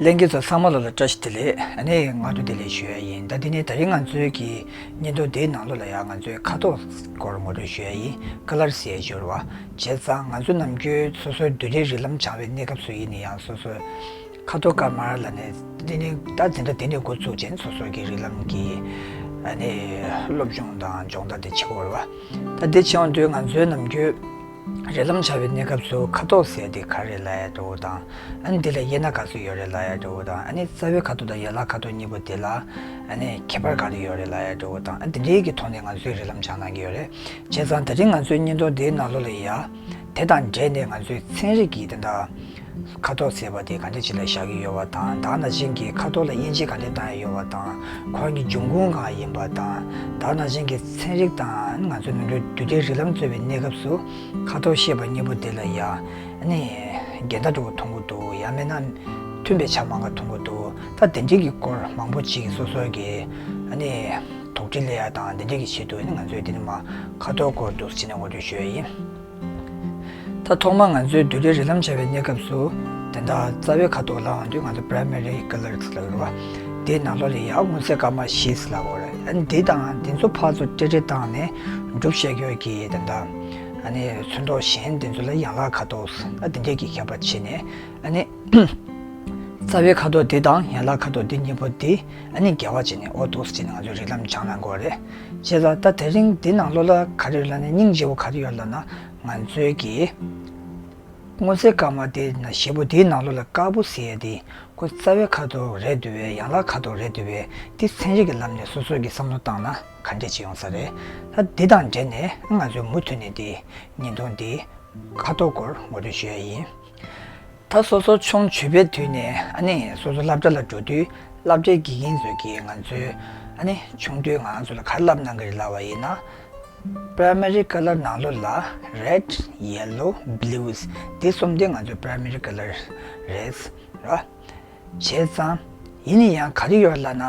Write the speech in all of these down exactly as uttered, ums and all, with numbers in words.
ལྷན་རྒྱས་ཚོ་ཚང་མ་ལོ་ལ་བཀྲ་ཤིས་བདེ་ལེགས། ཨ་ནི་སྔ་དྲོ་བདེ་ལེགས་ཞུ་ཡ་ཡིན། ད་དེ་ནས་ད་རིང་ང་ཚོའི་གི་བརྙན་ཐུང་དེའི་ནང་ལོགས་ལ་ཡང་ང་ཚོའི་ཁ་དོག་སྐོར་ངོ་སྤྲོད་ཞུ་ཡ་ཡིན། ཀ་ལར་ཟེར་ཡ་ཞོར་བ། བྱས་ཙང་ང་ཚོ་ནམ་རྒྱུན་སོ་སོའི་རྡུལ་སྒྲིལ་རིགས་ལམ་སྦྱང་བའི་གནས་སྐབས་སུ་ཡིན་ན་ཡང་སོ་སོའི་ཁ་དོག་དཀར་དམར་ལ་ནས་དེ་ནི་ད་དེ་འདྲ་དེ་ནས་འགོ་ཚུགས་ཅན་སོ་སོ་གི་རིགས་ལམ་གྱི་ཨ་ནི་སློབ་སྦྱོང་དང་སྦྱོང་བརྡར་དེ་བྱེད་དགོས་རེད་བ། ད་དེ་བྱེད་ཡོང་དུས་ང་ཚོའི་ནམ་རྒྱུན་རིགས་ལམ་སྦྱང་བའི་གནས་སྐབས་སུ་ཁ་དོག་ཟེར་དེ་ག་རེ་ལབ་ཡ་འགྲོ་དང་། ཨ་ནི་དེ་ལ་དབྱེ་ན་ག་ཚོད་ཡོད་རེད་ལབ་ཡ་འགྲོ་དང་། ཨ་ནི་རྩ་བའི་ཁ་དོག་དང་ཡན་ལག་ཁ་དོག་གཉིས་པོ་དེ་ལ་ཨ་ནི་ཁྱད་པར་ག་རེ་ཡོད་རེད་ལབ་ཡ་འགྲོ་དང་། ཨ་དེ་འདྲའི་གི་ཐོག་ནས་ང་ཚོས་རིགས་ལམ་སྦྱང་གནང་གི་ཡོད་རེད། བྱས་ཙང་ད་རིང་ང་ཚོའི་བརྙན་ཐུང་འདིའི་ནང་ལོགས་ལ་ཡ་དེ་དང་འབྲེལ་ནས་ང་ཚོའི་ཚན་རིག་གི་དེ་འདྲ་ཁ་དོག་ཟེར་བ་དེ་ག་འདྲ་ཅིག་ལ་བཞག་གི་ཡོད་པ་དང་། ད་ནང་བཞིན་གྱི་ཁ་དོག་ལ་དབྱེ་འབྱེད་ག་འདྲ་བཏང་ཡ་ཡོད་པ་དང་། ཁོ་རང་གི་འབྱུང་ཁུངས་གང་ཡིན་པ་དང་། ད་ནང་བཞིན་གྱི་ཚན་རིག་དང་ང་ཚོའི་ནང་ལོགས་རྡུལ་སྒྲིལ་རིགས་ལམ་རྩོད་པའི་གནས་སྐབས་སུ་ཁ་དོག་ཤེས་པ་གཉིས་པོ་དེ་ལ་ཡ་ཨ་ནི་འགལ་ཟླ་འདྲ་བོ་མཐོང་གི་འདུག་ཡང་མིན་ན་མཐུན་པའི་ཆ་མང་ག་མཐོང་གི་འདུག་ད་དེ་འདྲའི་གི་སྐོར་མང་པོ་ཅིག་སོ་སོ་གི་ཨ་ནི་དོགས་འདྲི་སླེབས་ཡ་དང་དེ་འདྲའི་གི་ཆེད་དུ་ཨ་ནི་ང་ཚོས་དེ་ནི་མ་ཁ་དོག་སྐོར་འདུག་ཟེར་ནས་ངོ་སྤྲོད་ཞུ་ཡ་ཡིན། ད་ཐོག་མར་ང་ཚོའི་རྡུལ་སྒྲིལ་རིགས་ལམ་བྱ་བའི་གནས་སྐབས་སུ་དེ་འདྲ་རྩ་བའི་ཁ་དོག་ལབ་ཡོང་དུས་ང་ཚོ་པྲའི་མ་རི་ཀ་ལར་ལབ་ཀྱི་རེད་བ། དེའི་ནང་ལོགས་ལ་ཡང་སྔོ་སེར་དཀར་དམར་བཞི་ལབ་དགོས་རེད། ཨ་ནི་འདི་དང་འདི་ཚོ་ཕར་ཚུར་སྤྲེལ་སྤྲེལ་བཏང་ནས་གྲུབ་བྱེད་རྒྱུ་གི་དེ་འདྲ་ཨ་ནི་ཚོན་མདོག་གཞན་དེ་ཚོ་ལ་ཡན་ལག་ཁ་དོག་ཨ་དེ་འདྲས་ཀྱི་ཁྱད་པར་ཕྱེ་ནས་ཨ་ནི་རྩ་བའི་ཁ་དོག་འདི་དང་ཡན་ལག་ཁ་དོག་འདི་གཉིས་པོ་འདི་ཨ་ནི་འགལ་བ་བྱས་ནས་ཨོ་འདུག་སེ་བྱས་ནས་ང་ཚོས་རིགས་ལམ་སྦྱང་གནང་དགོས་རེད། བྱས་ཙང་ད་དེ་རིང་འདི་ནང་ལོགས་ལ་ག་རེ་ཡོད་ལབ་ན་སྙིང་རྗེ་བོ་ག་རེ་ཡོད་ལབ་ན་ང་ཚོའི་གི་སྔོ་སེར་དཀར་དམར་དེ་ན་བཞི་པོ་དེའི་ནང་ལོགས་ལ་དཀར་པོ་ཟེར་ཡ་དེ་ཁོ་རྩ་བའི་ཁ་དོག་རེད་འདུག་བས། ཡན་ལག་ཁ་དོག་རེད་འདུག་བས། དེ་ཚན་རིག་གི་ལམ་ནས་སོ་སོ་གི་བསམ་བློ་བཏང་ན་ག་འདྲས་ཅིག་ཡོང་ས་རེད། ད་འདི་དང་འབྲེལ་ནས་ང་ཚོས་མུ་མཐུད་ནས་དེ་བརྙན་ཐུང་འདི་ཁ་དོག་སྐོར་ངོ་སྤྲོད་ཞུ་ཡ་ཡིན། ད་སོ་སོ་ཆུང་བྱིས་པའི་དུས་ནས་ཨ་ནི་སོ་སོ་སློབ་གྲྭ་ལ་འགྲོ་དུས་སློབ་གྲྭའི་དགེ་རྒན་ཚོས་ཀྱིས་ང་ཚོའི་ཨ་ནི་ཆུང་དུས་ང་ཚོ་ལ་ག་རེ་བསླབ་གནང་གི་རེད་ལབ་པ་ཡིན་ན། པྲའི་མ་རི་ཀ་ལར་ནང་ལོགས་ལ་རེཌ། ཡེ་ལོ། བྷི་ལུ། འདི་གསུམ་དེ་ང་ཚོའི་པྲའི་མ་རི་ཀ་ལར་རེད། ར། བྱས་ཙང་ཡིན་ན་ཡང་ག་རེ་ཡོད་ལབ་ན།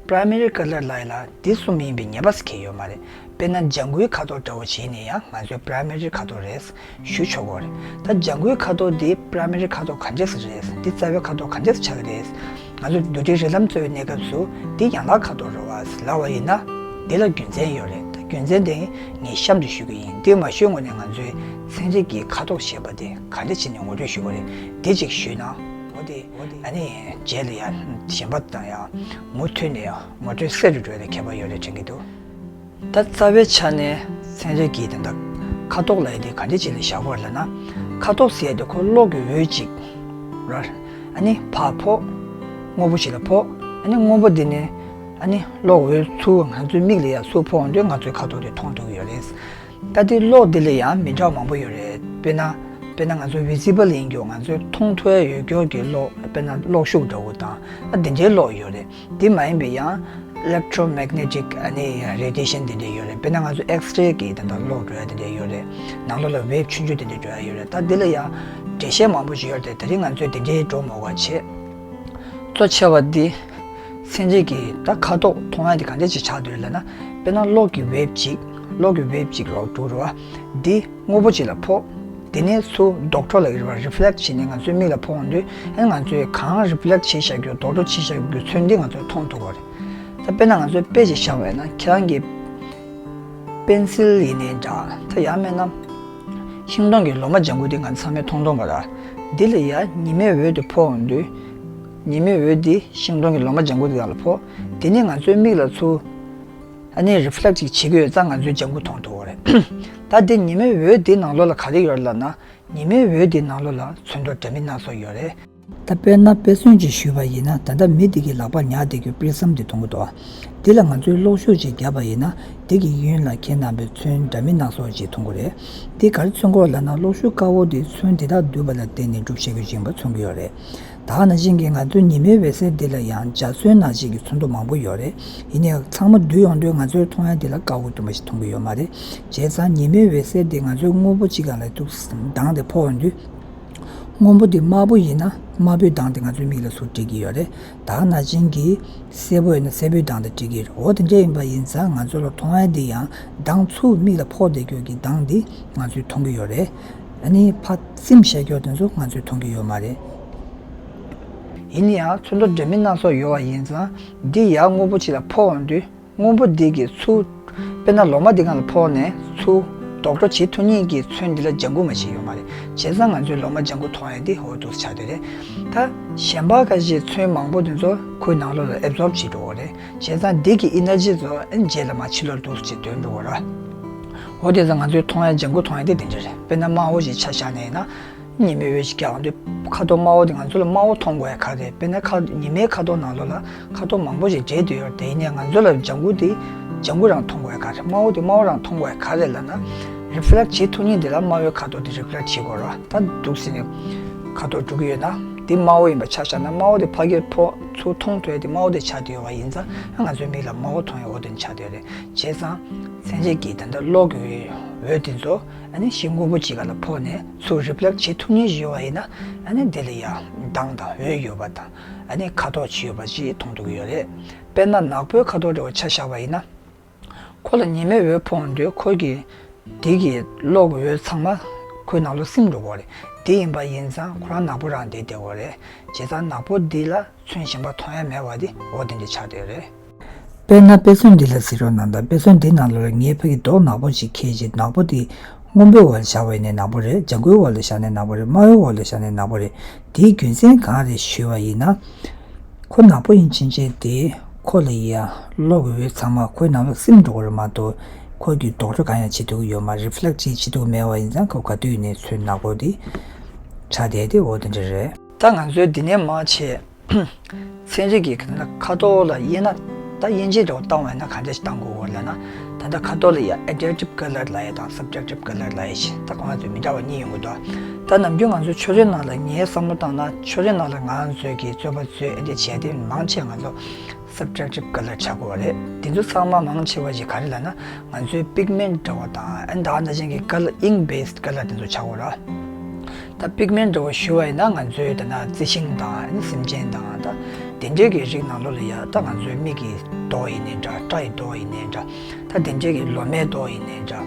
པྲའི་མ་རི་ཀ་ལར་ལབ་ཡ་ལ་འདི་གསུམ་ཡིན་པའི་ངེས་པ་ཟེར་མཁན་ཡོད་མ་རེད། དཔེར་ན་ལྗང་གུའི་ཁ་དོག་འདྲ་བོ་ཞིག་ཡིན་ན་ཡང་ང་ཚོའི་པྲའི་མ་རི་ཁ་དོག་རེད་ཞུ་ཆོག་གི་རེད། ད་ལྗང་གུའི་ཁ་དོག་འདི་པྲའི་མ་རི་ཁ་དོག་ག་འདྲས་རེད། འདི་རྩ་བའི་ཁ་དོག་ག་འདྲས་ཆགས་ཀྱི་རེད། ང་ཚོ་རྡུལ་སྒྲིལ་རིགས་ལམ་རྩོད་པའི་གནས་སྐབས་སུ་འདི་ཡན་ལག་ཁ་དོག་རེད་བ་ལབ་པ་ཡིན་ན། འདི་ལ་རྒྱུ་མཚན་ཡོད་རེད། ད་རྒྱུ་མཚན་དེ་ངས་གཤམ་དུ་ཞུ་གི་ཡིན། འདི་མ་ཞུས་སྔོན་ནས་ང་ཚོའི་ཚན་རིག་གི་ཁ་དོག་ཞེས་པ་དེ་ག་འདྲ་བྱས་ནས་ངོ་སྤྲོད་ཞུ་དགོས་རེད། འདི་གཅིག་ཞུས་ན། འོ་དེ་འོ་དེ་ཨ་ནི་རྗེས་ལ་ཡང་གཞན་པ་དང་ཡང་མུ་མཐུད་ནས་ངོ་སྤྲོད་གསལ་དུ་འགྲོ་ཡ་ལ་ཁྱད་པར་ཡོད་རེད་དྲན་གྱི་འདུག་ད་རྩ་བའི་ཆ་ནས་ཚན་རིག་གི་དེ་འདྲ་ཁ་དོག་ལབ་ཡ་དེ་ག་འདྲ་ཅིག་ལ་བཞག་དགོས་ལབ་ན། ཁ་དོག་ཟེར་ཡ་དེ་ཁོ་གློག་གི་འོད་ཅིག་ར། ཨ་ནི་ཕར་ཕོག་སྔོན་པོ་ཞིག་ལ་ཕོག་ཨ་ནི་སྔོན་པོ་དེ་ནས་ཨ་ནི་གློག་འོད་ཚུར་ང་ཚོའི་མིག་ལ་ཡར་ཚུར་ཕོག་འོང་དུས་ང་ཚོའི་ཁ་དོག་དེ་མཐོང་ཐུབ་ཀྱི་ཡོད་རེད། ད་དེ་གློག་འདི་ལ་ཡང་མི་འདྲ་བ་མང་པོ་ཡོད་རེད། དཔེར་ན། དཔེར་ན་ང་ཚོ་བི་ཟི་བལ་ཡིན་རྒྱུ་ང་ཚོས་མཐོང་ཐུབ་ཡ་ཡོད་རྒྱུ་གི་གློག་དཔེར་ན་གློག་ཤུགས་འདྲ་བོ་དང་ཨ་དེ་འདྲའི་གློག་ཡོད་རེད། དེ་མ་ཡིན་པའི་ཡང་electromagnetic ཨ་ནི་radiation དེ་འདྲ་ཡོད་རེད། དཔེར་ན་ང་ཚོ་X-ray གི་དེ་འདྲ་གློག་འགྲོ་ཡ་དེ་འདྲ་ཡོད་རེད། ནང་ལོགས་ལ་wave ཆུང་ཆུང་དེ་འདྲ་འགྲོ་ཡ་ཡོད་རེད། ད་འདི་ལ་ཡང་འགྲེལ་བཤད་མང་པོ་ཞིག་ཡོད་རེད། དེ་རིང་ང་ཚོས་དེ་འདྲའི་འགྲོ་མ་དགོས་པ་བྱས། གཙོ་ཆེ་བ་འདི། ཚན་རིག་གི་ད་ཁ་དོག་མཐོང་ཡ་འདི་ག་འདྲ་ཅིག་ཆགས་འདུག་ལབ་ན། དཔེར་ན་གློག་གི་wave ཅིག་གློག་གི་wave ཅིག་ལོག་འགྲོ་རེད་བ། འདི་སྔོན་པོ་ཅིག་ལ་ཕོག་དེ་ནས་ཚུར་ལྡོག་འཕྲོ་ལབ་ཀྱི་རེད་བ། reflect བྱས་ནས་ང་ཚོའི་མིག་ལ་ཕོག་འོང་དུས་ཨ་ནི་ང་ཚོས་གང་reflect བྱས་བཞག་རྒྱུ་ལྡོག་འཕྲོ་བྱས་བཞག་རྒྱུ་ཚོན་འདི་ང་ཚོས་མཐོང་ཐུབ་པ་རེད། ད་དཔེར་ན་ང་ཚོས་དཔེ་ཅིག་བཞག་པ་ཡིན་ན་ཁྱེད་རང་གིས་པེན་སིལ་ཡིན་ནའི་འདྲ། ད་ཡང་མིན་ན་ཤིང་སྡོང་གི་ལོ་མ་ལྗང་གུ་དེ་ང་ཚང་མས་མཐོང་མཐོང་པ་ར། འདི་ལ་ཡ་ཉི་མའི་འོད་དེ་ཕོག་འོང་དུས། ཉི་མའི་འོད་དེ་ཤིང་སྡོང་གི་ལོ་མ་ལྗང་གུ་དེ་དག་ལ་ཕོག་དེ་ནས་ང་ཚོའི་མིག་ལ་ཚུར་ཨ་ནི་reflect ཅིག་བྱེད་ཀྱི་ཡོད་ཙང་ང་ཚོས་ལྗང་གུ་མཐོང་ཐུབ་པ་རེད། ད་དེ་ཉི་མའི་འོད་དེ་ནང་ལོགས་ལ་ག་རེ་ཡོད་ལབ་ན། ཉི་མའི་འོད་དེ་ནང་ལོགས་ལ་ཚོན་མདོག་འདྲ་མིན་སྣ་ཚོགས་ཡོད་རེད། ད་དཔེར་ན་དཔེ་མཚོན་ཅིག་ཞུས་པ་ཡིན་ན། ད་ལྟ་མི་དེ་གི་ལག་པར་ཉར་བསྡད་རྒྱུ་པིར་སམ་དེ་མཐོང་གི་འདུག་འདི་ལ་ང་ཚོས་གློག་ཤུགས་ཅིག་བརྒྱབ་པ་ཡིན་ན། དེ་གི་གཡོན་ལ་ཁྱེད་རྣམ་པས་ཚོན་འདྲ་མིན་སྣ་ཚོགས་ཅིག་མཐོང་གི་རེད། དེ་ག་རེ་མཚོན་གྱི་ཡོད་ལབ་ན། གློག་ཤུགས་དཀར་པོ་དེ་ཚོན་དེ་དག་བསྡུས་པ་ལ་བརྟེན་ནས་གྲུབ་བྱེད་རྒྱུ་ཡིན་པ་མཚོན་གྱི་ཡོད་རེད། ད་ག་ནང་བཞིན་གྱི་ང་ཚོའི་ཉི་མའི་འོད་ཟེར་འདི་ལ་ཡང་འཇའ་ཚོན་ནང་བཞིན་གྱི་ཚོན་མདོག་མང་པོ་ཡོད་རེད། ཡིན་ནའི་ཚང་མ་བསྡུས་ཡོང་དུས་ང་ཚོའི་མཐོང་ཡ་འདི་ལ་དཀར་པོ་དུམ་པ་ཞིག་མཐོང་གི་ཡོད་མ་རེད། བྱས་ཙང་ཉི་མའི་འོད་ཟེར་འདི་ང་ཚོའི་སྔོན་པོ་གཅིག་སྒང་ལ་ཏོག་ཙམ་ལྡང་སྟེ་ཕོག་ཡོང་དུས། སྔོན་པོ་འདི་དམར་པོ་ཡིན་ན་དམར་པོའི་མདངས་དེ་ང་ཚོའི་མིག་ལ་ཚུར་སྤྲད་ཀྱི་ཡོད་རེད། ད་ག་ནང་བཞིན་གྱི་སེར་པོ་ཡིན་ན་སེར་པོའི་མདངས་དེ་སྤྲད་ཀྱི་ཡོད་རེད། འོ་དེ་འདྲ་ཡིན་པ་ཡིན་ཙང་ང་ཚོ་ལ་མཐོང་ཡ་འདི་ཡང་མདངས་ཚུར་མིག་ལ་ཕོག་བསྡད་རྒྱུ་གི་མདངས་འདི་ང་ཚོས་མཐོང་གི་ཡོད་རེད། ཨ་ནི་ཕར་སིམ་བཞག་རྒྱུ་དེ་ཚོ་ང་ཚོས་མཐོང་གི་ཡོད་མ་རེད། ཡིན་ཡང་ཚོན་མདོག་འདྲ་མིན་སྣ་ཚོགས་ཡོད་པ་ཡིན་ཙང་འདི་ཡར་སྔོན་པོ་ཅིག་ལ་ཕོག་འོང་དུས། སྔོན་པོ་འདི་གིས་ཚུར། དཔེར་ན་ལོ་མ་འདི་སྒང་ལ་ཕོག་ནས་ཚུར་རྡོག་བྲོ་བྱེད་ཐུབ་མཁན་གྱི་ཚོན་འདི་ལ་ལྗང་གུ་མ་ཞིག་ཡོད་མ་རེད། བྱས་ཙང་ང་ཚོའི་ལོ་མ་ལྗང་གུ་མཐོང་ཡ་འདི་འོ་འདུག་ཆགས་བསྡད་རེད། ད་གཞན་པ་ཁ་ཤས་ཚོན་མང་པོ་འདི་ཚོ་ཁོའི་ནང་ལོགས་ལ་ཨེབ་ཛོརབ་བྱེད་འགྲོ་གི་རེད། བྱས་ཙང་འདི་གི་ཨེ་ནར་ཇི་ཚོ་ཨེ་རྗེས་ལ་མར་ཕྱི་ལོགས་འདུག་ཅེས་འདོན་འགྲོ་གི་རེད། འོ་དེ་ཚོ་ང་ཚོའི་མཐོང་ཡ་ལྗང་གུ་མཐོང་ཡ་འདི་དེ་འདྲ་རེད། དཔེར་ན་དམར་པོ་ཞིག་ཆ་བཞག་ནས་ཡིན་ན། ཉི་མའི་འོད་ཞིག་རྒྱག་འོང་དུས་ཁ་དོག་དམར་པོ་དེ་ང་ཚོ་ལ་དམར་པོ་མཐོང་དགོས་ཡ་ག་རེ། དཔེར་ན་ཁ་ཉི་མའི་ཁ་དོག་ནང་ལོགས་ལ་ཁ་དོག་མང་པོ་ཞིག་འདྲེས་བསྡད་ཡོད་རེད། དེ་ཡིན་ནའི་ང་ཚོ་ལ་ལྗང་གུ་དེ་ལྗང་གུ་རང་མཐོང་དགོས་ཡ་ག་རེ། དམར་པོ་དེ་དམར་པོ་རང་མཐོང་དགོས་ཡ་ག་རེ་ལབ་ན། རི་ཕི་ལེག་བྱེད་ཐུབ་མཁན་དེ་ལ་དམར་པོའི་ཁ་དོག་དེ་རི་ཕི་ལེག་བྱེད་དགོས་རེད། ད་འདུག་སེ་ནས་ཁ་དོག་འགྲོ་གི་ཡོད་ན་དེ་དམར་པོ་ཡིན་པ་ཆ་བཞག་ན། དམར་པོ་དེ་ཕ་གིར་ཕོག་ཚུར་མཐོང་ཐུབ་ཡ་དེ་དམར་པོ་དེ་ཆགས་བསྡད་ཡོད་པ་ཡིན་ཙང་ང་ཚོའི་མིག་ལ་དམར་པོ་མཐོང་ཡ་འོ་དེ་ཆགས་བསྡད་ཡོད་རེད། བྱས་ཙང་ཚན་རིག་གིས་ད་ལྟ་གློག་གི་འོད་དེ་ཚོ། ཨ་ནི་གཞི་སྔོན་པོ་གཅིག་ག་ལ་ཕོག་ནས་ཚུར་རི་ཕི་ལེག་བྱེད་ཐུབ་མཁན་ཞིག་ཡོད་པ་ཡིན་ན། ཨ་ནི་དེ་ལ་ཡང་མདངས་དང་འོད་ཡོད་པ་དང་། ཨ་ནི་ཁ་དོག་ཅིག་ཡོད་པ་ཅིག་མཐོང་ཐུབ་ཀྱི་ཡོད་རེད། དཔེར་ན་ནག་པོའི་ཁ་དོག་འདྲ་བོ་ཆ་བཞག་པ་ཡིན་ན། ཁོ་ལ་ཉི་མའི་འོད་ཕོག་འོང་དུས་ཁོ་གི་དེ་གི་གློག་གི་འོད་ཚང་མ་ཁོའི་ནང་ལོགས་སིམ་འགྲོ་གི་རེད། དེ་ཡིན་པ་ཡིན་ཙང་ཁོ་རང་ནག་པོ་རང་དེ་བསྡད་ཡོད་རེད། བྱས་ཙང་ནག་པོ་འདི་ལ་ཚོན་གཞན་པ་མཐོང་ཡ་མེད་པ་དེ་འོ་དེ་འདྲ་ཆགས་བསྡད་ཡོད་རེད། དཔེར་ན་དཔེ་མཚོན་འདི་ལ་གཟིགས་རོགས་གནང་དང་། དཔེ་མཚོན་འདི་ནང་ལོགས་ལ་ངས་ཕ་གི་རྡོག་ནག་པོ་ཞིག་འཁྱེར་བྱས། ནག་པོ་དེ་སྔོན་པོའི་འོག་ལ་བཞག་པ་ཡིན་ནའི་ནག་པོ་རེད། ལྗང་གུའི་འོག་ལ་བཞག་ནའི་ནག་པོ་རེད། དམར་པོའི་འོག་ལ་བཞག་ནའི་ནག་པོ་རེད། དེའི་རྒྱུ་མཚན་གང་རེད་ཞུས་པ་ཡིན་ན། ཁོ་ནག་པོ་ཡིན་ཕྱིན་ཆད་དེ་ཁོ་ལ་ཡ་གློག་གི་འོད་ཚང་མ་ཁོའི་ནང་ལ་སིམ་འགྲོ་གི་རེད་མ་གཏོགས། ཁོ་གི་རྡོག་བྲོ་གང་ཡང་བྱེད་ཐུབ་ཀྱི་ཡོད་མ་རེད། རི་ཕི་ལེག་ཅིག་བྱེད་ཐུབ་ཀྱི་མེད་པ་ཡིན་ཙང་ཁོ་ག་དུས་ཡིན་ནའི་ཚོན་ནག་པོ་དེ་ཆགས་བསྡད་དེ་འོ་དེ་འདྲ་རེད། ད་ང་ཚོས་འདི་ནས་མར་བྱས། ཚན་རིག་གིས་ད་ཁ་དོག་ལ་དབྱེ་ན། ད་དབྱེ་འབྱེད་འདྲ་བོ་བཏང་བ་ཡིན་ན་ག་འདྲ་ཞིག་བཏང་དགོས་ལབ་ན། ད་ལྟ་ཁ་དོག་ལ་ཡ་additive color ལབ་ཡ་དང་subtractive color ལབ་ཡ་ཞིག་ད་ཁོ་རང་ཚོས་མི་འདྲ་བ་གཉིས་ཡོང་གི་འདུག་ད་ནམ་རྒྱུན་ང་ཚོ་ཆོས་རིག་ནང་ལ་ངའི་བསམ་བློ་བཏང་ན་ཆོས་རིག་ནང་ལ་ང་ཚོས་ཀྱི་རྩོད་པ་རྩོད་ཨེ་འདྲ་བྱས་ཏེ་མང་ཆེ་ང་ཚོ་subtractive color ཆགས་དགོས་པ་རེད། དེ་ཚོ་ཚང་མ་མང་ཆེ་བ་ཞིག་ག་རེ་ལབ་ན། ང་ཚོའི་pigment འདྲ་བོ་དང་ཨ་ནི་ད་ག་ནང་བཞིན་གྱི་color ink based color དེ་ཚོ་ཆགས་དགོས་ར། ད་pigment འདྲ་བོ་ཞུ་བ་ཡིན་ན་ང་ཚོའི་ད་ན་རྩི་ཤིང་དང་ཨ་ནི་སེམས་ཅན་དང་ད་དེ་འདྲའི་གི་རིགས་ནང་ལོགས་ལ་ཡ་ད་ང་ཚོའི་མིག་གི་མདོག་ཡིན་ནའི་འདྲ། སྐྲ་ཡི་མདོག་ཡིན་ནའི་འདྲ། ད་དེ་འདྲའི་གི་ལོ་མའི་མདོག་ཡིན་ནའི་འདྲ།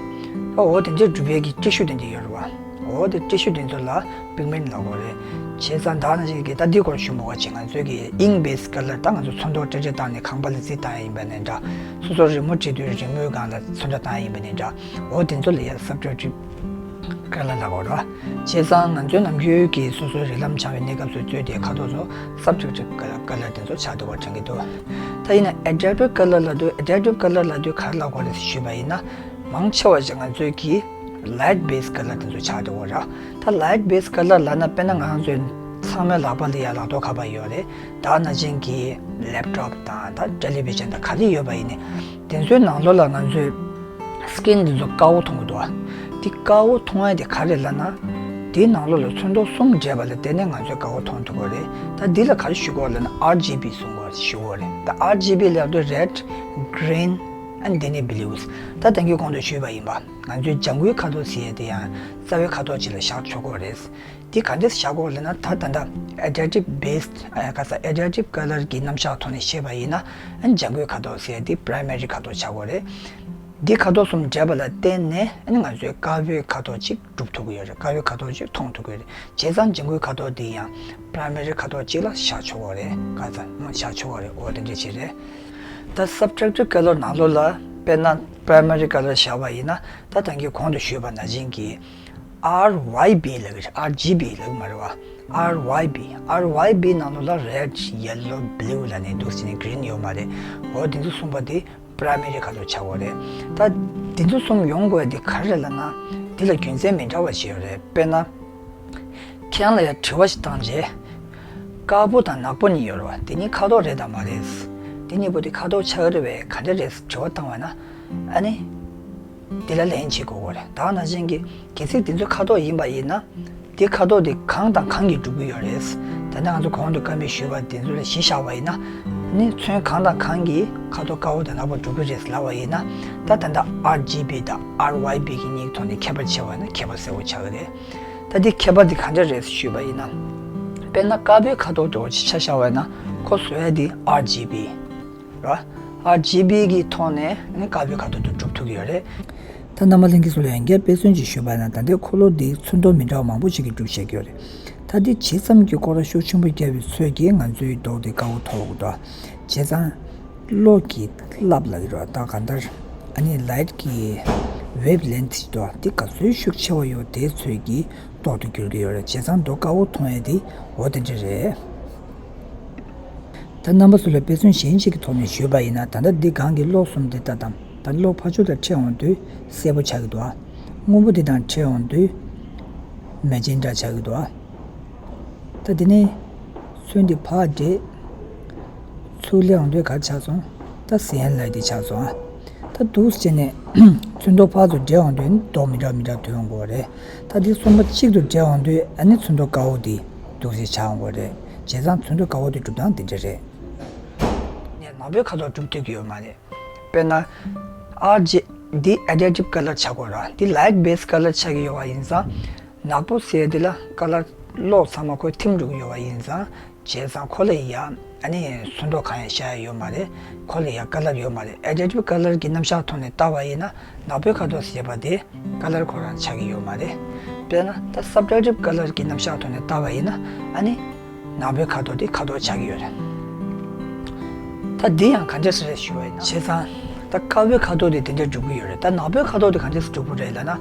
ད་འོ་དེ་འདྲའི་གྲུབ་པའི་གི་ཏི་ཤུ་དེ་འདྲ་ཡོད་རེད་བ། འོ་དེ་ཏི་ཤུ་དེ་ཚོ་ལ་pigment ལབ་དགོས་རེད། བྱས་ཙང་ད་ནང་བཞིན་གྱི་ད་འདི་སྐོར་ཞུ་མི་དགོས་ཅིག་ང་ཚོའི་གི་ink based color ད་ང་ཚོ་ཚོན་མདོག་སྤྲ་སྤྲ་བཏང་ནས་ཁང་པ་ལ་རྩི་བཏང་ཡ་ཡིན་པ་ནའི་འདྲ། སོ་སོ་རི་མོ་བྲིས་དུས་རི་མོའི་སྒང་ལ་ཚོན་ཁྲ་བཏང་ཡ་ཡིན་པ་ནའི་འདྲ། འོ་དེ་ཚོ་ལ་ཡ་subtractive color ལབ་དགོས་རེད། བྱས་ཙང་ང་ཚོའི་ནམ་རྒྱུན་གྱི་སོ་སོའི་རིགས་ལམ་སྦྱང་བའི་གནས་སྐབས་སུ་རྩོད་དེ་ཁ་དོག་ཚོ་subtractive color color དེ་ཚོ་ཆགས་འདུག་པ་དྲན་གྱི་འདུག་ད་ཡིན་ན་additive color ལབ་དུས་additive color ལབ་དུས་ག་རེ་ལབ་དགོས་རེད་ཞུས་པ་ཡིན་ན། མང་ཆེ་བ་ཞིག་ང་ཚོའི་གི light based color དེ་ཚོ་ཆགས་འགྲོ་གི་རེད། ད་light based color ལབ་ན་དཔེར་ན་ང་ཚོའི་ཚང་མའི་ལག་པ་ལ་ཡ་ལག་ཐོགས་ཁ་པར་ཡོད་རེད། ད་ནང་བཞིན་གྱི་laptop དང་ད་television དང་ག་རེ་ཡོད་པ་ཡིན་ནའི་དེ་ཚོའི་ནང་ལོགས་ལ་ང་ཚོའི་skin དེ་ཚོ་དཀར་པོ་མཐོང་གི་འདུག་ཨ། དེ་དཀར་པོ་མཐོང་ཡ་དེ་ག་རེ་ལབ་ན། དེའི་ནང་ལོགས་ལ་ཚོན་མདོག་གསུམ་འདྲེས་པ་ལ་བརྟེན་ནས་ང་ཚོས་དཀར་པོ་མཐོང་ཐུབ་ཀྱི་རེད། ད་འདི་ལ་ག་རེ་ཞུ་དགོས་ལབ་ན་R G B གསུང་དགོས་ཞུ་དགོས་རེད། ད་R G B ལབ་དུས་red, green and དེ་ནས་blues ད་དེང་གི་གོང་དུ་ཞུས་པ་ཡིན་པ། ང་ཚོའི་ལྗང་གུའི་ཁ་དོག་ཟེར་ཡས་དེ་ཡང་རྩ་བའི་ཁ་དོག་ཅིག་ལ་བཞག་ཆོག་གི་རེད། དེ་ག་འདྲས་བཞག་དགོས་ལབ་ན་ད་ད་ལྟ་additive based ཨ་ག་ས་additive color གི་རྣམ་གཞག་ཐོག་ནས་བཤད་པ་ཡིན་ན། ཨ་ནི་ལྗང་གུའི་ཁ་དོག་ཟེར་ཡས་དེ་primary ཁ་དོག་ཆགས་དགོས་རེད། འདི་ཁ་དོག་གསུམ་འདྲེས་པ་ལ་བརྟེན་ནས་ཨ་ནི་ང་ཚོའི་དཀར་པོའི་ཁ་དོག་ཅིག་གྲུབ་ཐུབ་ཀྱི་ཡོད་རེད། དཀར་པོའི་ཁ་དོག་ཅིག་མཐོང་ཐུབ་ཀྱི་ཡོད་རེད། བྱས་ཙང་ལྗང་གུའི་ཁ་དོག་འདི་ཡང་primary ཁ་དོག་ཅིག་ལ་བཞག་ཆོག་གི་རེད། ག་ཚ་བཞག་ཆོག་གི་རེད། འོ་དེ་འདྲ་ཅིག་རེད། ད་subtractive color ནང་ལོགས་ལ་དཔེར་ན་primary color བཞག་པ་ཡིན་ན། ད་ད་གིན་གོང་དུ་ཞུས་པ་ནང་བཞིན་གྱི་R Y B ལབ་ཀྱི་རེད། R G B ལབ་ཀྱི་མ་རེད་བ། R Y B R Y B ནང་ལོགས་ལ་red, yellow, blue ལབ་ནས་འདུག་ཟེར་ནས་green ཡོད་མ་རེད། འོ་དེ་ཚོ་གསུམ་པ་དེ་primary ཁ་དོག་ཆགས་ཡོད་རེད། ད་དེ་ཚོ་གསུམ་ཡོང་དགོས་དེ་ག་རེ་རེད་ལབ་ན། དེ་ལ་རྒྱུ་མཚན་མི་འདྲ་བ་ཞིག་ཡོད་རེད། དཔེར་ན། ཁྱེད་རང་ལ་ཡང་དྲི་བ་ཞིག་བཏང་རྗེས། དཀར་པོ་དང་ནག་པོ་གཉིས་ཡོད་རེད་བ། དེ་གཉིས་ཁ་དོག་རེད་དམ་མ་རེད། དེ་གཉིས་པོ་དེ་ཁ་དོག་ཆགས་ཀྱི་རེད་པས་ག་འདྲ་རེད་དྲི་བ་བཏང་བ་ན། ཨ་ནི། དེ་ལ་ལན་བྱེད་དགོས་ཀྱི་རེད། ད་ནང་བཞིན་གྱི་གལ་སྲིད་དེ་ཚོ་ཁ་དོག་ཡིན་པ་ཡིན་ན། དེ་ཁ་དོག་དེ་གང་དང་གང་གིས་གྲུབ་ཀྱི་ཡོད་རེད། ད་ནི་ང་ཚོ་གོང་དུ་བཀའ་མོལ་ཞུས་པ་དེ་ཚོ་ལ་གཞི་བཞག་པ་ཡིན་ན། ནི་ཚོན་གང་དང་གང་གིས་ཁ་དོག་དཀར་པོ་དང་ནག་པོ་གྲུབ་ཀྱི་རེད་ལབ་པ་ཡིན་ན། ད་ད་ལྟ་R G B དང་R Y B གི་གཉིས་ཐོག་ནས་ཁྱད་པར་ཕྱེ་བ་ཡིན་ན་ཁྱད་པར་གསལ་པོ་ཆགས་ཀྱི་རེད། ད་འདི་ཁྱད་པར་འདི་ག་འདྲ་རེད་ཞུས་པ་ཡིན་ན། དཔེར་ན་དཀར་པོའི་ཁ་དོག་འདྲ་བོ་ཅིག་ཆ་བཞག་པ་ཡིན་ན་ཁོ་བཟོ་ཡ་འདི་R G B རེད། R G B གི་ཐོག་ནས་ནི་དཀར་པོའི་ཁ་དོག་དེ་གྲུབ་ཐུབ་ཀྱི་ཡོད་རེད། ད་རྣམ་པ་ལྷན་རྒྱས་ཚོ་ལ་ཡང་བསྐྱར་དཔེ་མཚོན་ཅིག་ཞུས་པ་ཡིན་ན། ད་ལྟའི་འཁོར་ལོ་འདི་ཚོན་མདོག་མི་འདྲ་བ་མང་པོ་ཞིག་གིས་གྲུབ་བཞག་གི་ཡོད་རེད། ད་འདི་ཇི་ཙམ་གྱི་སྐོར་ར་ཤུགས་ཆེན་པོ་བརྒྱབ་པའི་ཚོད་ཀྱིས་ང་ཚོའི་མདོག་དེ་དཀར་པོ་ཐོག་འདུག་བྱས་ཙང་གློག་གི་རླབས་ལ་ཡོད་ར། ད་གང་ལྟར་ཨ་ནི་ལའིཊ་ཀྱི་ཝེབ་ལེན་ཐི་ཞིག་འདུག་འདི་ག་ཚོད་ཤུགས་ཆེ་བ་ཡོད་དེའི་ཚོད་ཀྱིས་མདོག་དེ་འགྱུར་གྱི་ཡོད་རེད། བྱས་ཙང་མདོག་དཀར་པོ་མཐོང་ཡས་དེ་འོ་དེ་འདྲ་རེད། ད་རྣམ་པ་ཚོ་ལ་དཔེ་མཚོན་གཞན་ཞིག་གི་ཐོག་ནས་ཞུས་པ་ཡིན་ན། ད་ལྟ་འདི་སྒང་གི་གློག་གསུམ་འདི་ལྟ་དང་། ད་གློག་ཕར་ཕྱོགས་དང་འཕྲད་འོང་དུས་སེར་པོ་ཆགས་ཀྱི་འདུག་ཨ། སྔོན་པོ་འདི་དང་འཕྲད་འོང་དུས་མེ་ཇེན་ཊ་ཆགས་ཀྱི་འདུག་ཨ། ད་འདི་ནས་ཚོན་འདི་ཕར་འདྲེས། ཚུར་སླེབས་འོང་དུས་ག་རེ་ཆགས་སོང་། ད་སི་ཨེན་ལའི་འདི་ཆགས་སོང་ཨ། ད་འདུག་སེ་བྱས་ནས་ཚོན་མདོག་ཕར་ཚུར་འདྲེས་འོང་དུས་མདོག་མི་འདྲ་མི་འདྲ་ཐོན་འོང་གི་རེད། ད་འདི་གསུམ་པོ་གཅིག་ཏུ་འདྲེས་འོང་དུས་ཨ་ནི་ཚོན་མདོག་དཀར་པོ་འདི་འདུག་སེ་ཆགས་འོང་གི་རེད། བྱས་ཙང་ཚོན་མདོག་དཀར་པོ་འདི་གྲུབ་སྟངས་འདི་འདྲ་རེད། ནས་ནག་པོའི་ཁ་དོག་གྲུབ་ཐུབ་ཀྱི་ཡོད་མ་རེད། དཔེར་ན་ཨར་ཇི་འདི་ཨེ་ཌི་ཊིབ་ཀ་ལར་ཆགས་དགོས་ར། འདི་ལའིཊ་བེ་སི་ཀ་ལར་ཆགས་ཀྱི་ཡོད་པ་ཡིན་ཙང་། ནག་པོ་ཟེར་འདི་ལ་ཀ་ལར་གློག་ཚང་མ་ཁོས་ཐིམ་འགྲོ་གི་ཡོད་པ་ཡིན་ཙང་། བྱས་ཙང་ཁོ་ལ་ཡ་ཨ་ནི་ཚོན་མདོག་གང་ཡང་ཤར་ཡ་ཡོད་མ་རེད། ཁོ་ལ་ཡ་ཀ་ལར་ཡོད་མ་རེད། ཨེ་ཌི་ཊིབ་ཀ་ལར་གྱི་རྣམ་གཞག་ཐོག་ནས་བལྟས་པ་ཡིན་ན་ནག་པོའི་ཁ་དོག་ཟེར་བ་དེ་ཀ་ལར་ཁོ་རང་ཆགས་ཀྱི་ཡོད་མ་རེད། དཔེར་ན་ད་སབ་ཊེག་ཊིབ་ཀ་ལར་གྱི་རྣམ་གཞག་ཐོག་ནས་བལྟས་པ་ཡིན་ན་ཨ་ནི་ནག་པོའི་ཁ་དོག་དེ་ཁ་དོག་ཆགས་ཀྱི་ཡོད་རེད། ད་འདི་ཡང་གང་འདྲ་ཞིག་རེད་ཞུ་བ་ཡིན་ན། བྱས་ཙང་ད་དཀར་པོའི་ཁ་དོག་དེ་དེ་འདྲ་འགྲུབ་ཀྱི་ཡོད་རེད། ད་ནག་པོའི་ཁ་དོག་དེ་གང་འདྲ་ཞིག་འགྲུབ་ཀྱི་རེད་ལབ་ན།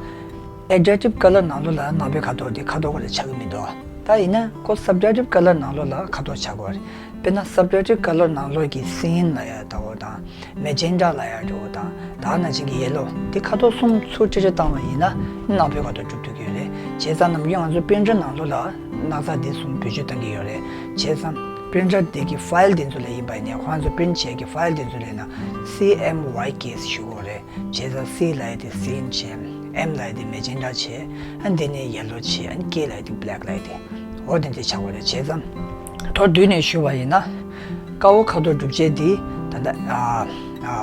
ཨེ་ཌི་ཊིབ་ཀ་ལར་ནང་ལོགས་ལ་ནག་པོའི་ཁ་དོག་དེ་ཁ་དོག་ཁོ་ལ་ཆགས་ཀྱི་མི་འདུག་ད་ཡིན་ན་ཁོ་སབ་ཊེག་ཊིབ་ཀ་ལར་ནང་ལོགས་ལ་ཁ་དོག་ཆགས་ཀྱི་ཡོད་རེད། དཔེར་ན་སབ་ཊེག་ཊིབ་ཀ་ལར་ནང་ལོགས་ཀྱི་སི་ཨེན་ལབ་ཡ་འདྲ་བོ་དང་། མེ་ཇེན་ཊ་ལབ་ཡ་འདྲ་བོ་དང་། ད་ནང་བཞིན་གྱི་ཡེ་ལོ། འདི་ཁ་དོག་གསུམ་ཚུར་འཕྲེད་འཕྲེད་བཏང་བ་ཡིན་ན་ནག་པོའི་ཁ་དོག་གྲུབ་ཐུབ་ཀྱི་ཡོད་རེད། བྱས་ཙང་ནམ་རྒྱུན་ང་ཚོ་པི་རིན་ཊར་ནང་ལོགས་ལ་སྣག་ཚ་འདི་གསུམ་བེད་སྤྱོད་གཏང་གི་ཡོད་རེད། བྱས་ཙང་པི་རིན་ཊར་འདི་གི་ཕའིལ་འདི་ཚོ་ལ་ཡིན་པ་ཡིན་ནའི་ཁོང་ཚོ་པི་རིན་ཊ་བྱེད་ཀྱི་ཕའིལ་འདི་ཚོ་ལ་ཡིན་ན་སི་ཨེམ་ཝའི་ཀེ་ཞུ་དགོས་རེད། བྱས་ཙང་སི་ལབ་ཡ་དེ་སི་ཨེན་བྱས། ཨེམ་ལབ་ཡ་དེ་མེ་ཇེན་ཊ་བྱས། ཨ་འདི་ནས་ཡེ་ལོ་བྱས། ཨ་ཀེ་ལབ་ཡ་དེ་བྷེ་ལེག་ལབ་ཡ་དེ། འོ་དེ་འདྲ་ཆགས་པ་རེད། བྱས་ཙང་མདོར་བསྡུས་ནས་ཞུ་བ་ཡིན་ན། དཀར་པོ་ཁ་དོག་གྲུབ་ཆས་འདི་ད་ལྟ་ཨ་ཨ་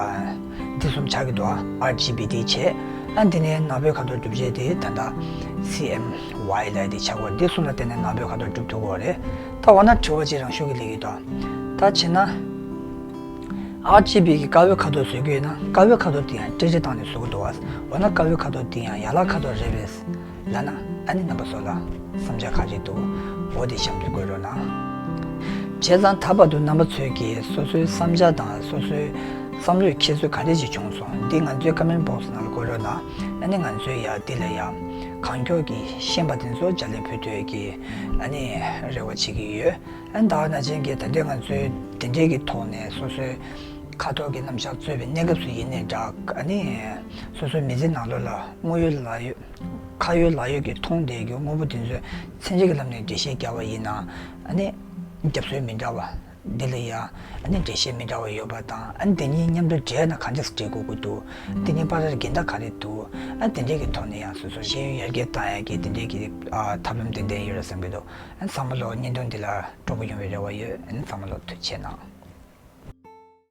འདི་གསུམ་ཆགས་ཀྱི་འདུག་ཨར་ཇི་བི་འདི་བྱས། ཨ་འདི་ནས་ནག་པོའི་ཁ་དོག་གྲུབ་ཆས་འདི་ད་ལྟ་སི་ཨེམ་ཝའི་ལབ་ཡ་དེ་ཆགས་པ་རེད། འདི་གསུམ་ལ་བརྟེན་ནས་ནག་པོའི་ཁ་དོག་གྲུབ་ཐུབ་ཀྱི་རེད། ད་འོ་ན་དྲི་བ་གཅིག་རང་ཤུགས་ཀྱིས་སླེབས་ཀྱི་འདུག་ད་བྱས་ན། ཨར་ཇི་བི་གི་དཀར་པོའི་ཁ་དོག་བཟོ་རྒྱུ་ཡིན་ན་དཀར་པོའི་ཁ་དོག་དེ་ཡང་འཕྲེད་འཕྲེད་བཏང་ནས་བཟོ་གི་འདུག་བ། འོ་ན་དཀར་པོའི་ཁ་དོག་དེ་ཡང་ཡན་ལག་ཁ་དོག་རེད་པས་ལབ་ན། ཨ་ནི་རྣམ་པ་ཚོ་ལ་བསམ་འཆར་ག་རེ་འདུག་འོ་དེ་གཤམ་དུ་བཀོད་རོགས་གནང་། བྱས་ཙང་ད་བར་དུ་རྣམ་པ་ཚོས་ཀྱིས་སོ་སོའི་བསམ་འཆར་དང་སོ་སོའི་བསམ་བློའི་འཁྱེར་སོ་ག་འདྲ་ཞིག་བྱུང་སོང་། འདི་ང་ཚོའི་ཀོ་མེན་ཊི་བོག་སི་ནང་ལ་བཀོད་རོགས་གནང་། ཨ་ནི་ང་ཚོས་ཡང་འདི་ལ་ཡང་གང་མགྱོགས་ཀྱིས་ཤེས་པ་དེ་ཚོ་ལྗགས་ལན་ཕུལ་ཐུབ་ཀྱི་ཨ་ནི་རེ་བ་བྱེད་ཀྱི་ཡོད། ཨ་ནི་ད་ག་ནང་བཞིན་གྱི་ད་ལྟའི་ང་ཚོའི་དེ་འབྲེལ་གྱི་ཐོག་ནས་སོ་སོའི་ཁ་དོག་གི་རྣམ་གཞག་རྩོད་པའི་གནས་སྐབས་སུ་ཡིན་ནའི་འདྲ། ཨ་ནི་སོ་སོའི་མི་ཚེ་ནང་ལོགས་ལ་དངོས་ཡོད་ལག་ཡོད་ཁ་ཡོད་ལག་ཡོད་ཀྱི་མཐོང་བསྡད་རྒྱུ་དངོས་པོ་དེ་ཚོའི་མཚན་ཉིད་ཀྱི་ལམ་ནས་འགྲེལ་བཤད་བརྒྱབ་པ་ཡིན་ན། ཨ་ནི་རྒྱབ་སྲོལ་མི་འདྲ་བ་འདི་ལ་ཡང་ཨ་ནི་འགྲེལ་བཤད་མི་འདྲ་བ་ཡོད་པ་དང་། ཨ་ནི་འདི་གཉིས་མཉམ་དུ་འབྲེལ་ན་གང་འདྲ་སེ་འབྲེལ་དགོས་ཀྱི་འདུག་འདི་གཉིས་བར་ལ་འགལ་ཟླ་ག་རེ་འདུག་ཨ་དེ་འདྲས་ཀྱི་ཐོག་ནས་ཡང་སོ་སོ་ཤེས་ཡོན་ཡར་རྒྱས་བཏང་ཡག་གི་དེ་འདྲས་ཀྱི་ཨ་ཐབས་ལམ་དེ་འདྲས་ཡོད་རེད་བསམ་གྱི་འདུག་ཨ་ནི་ཚང་མ་ལོ་བརྙན་ཐུང་འདི་ལ་སྤྲོ་པོ་ཡོང་བའི་རེ་བ་ཡོད། ཨ་ནི་ཚང་མ་ལོ་ཐུགས་རྗེ་གནང་།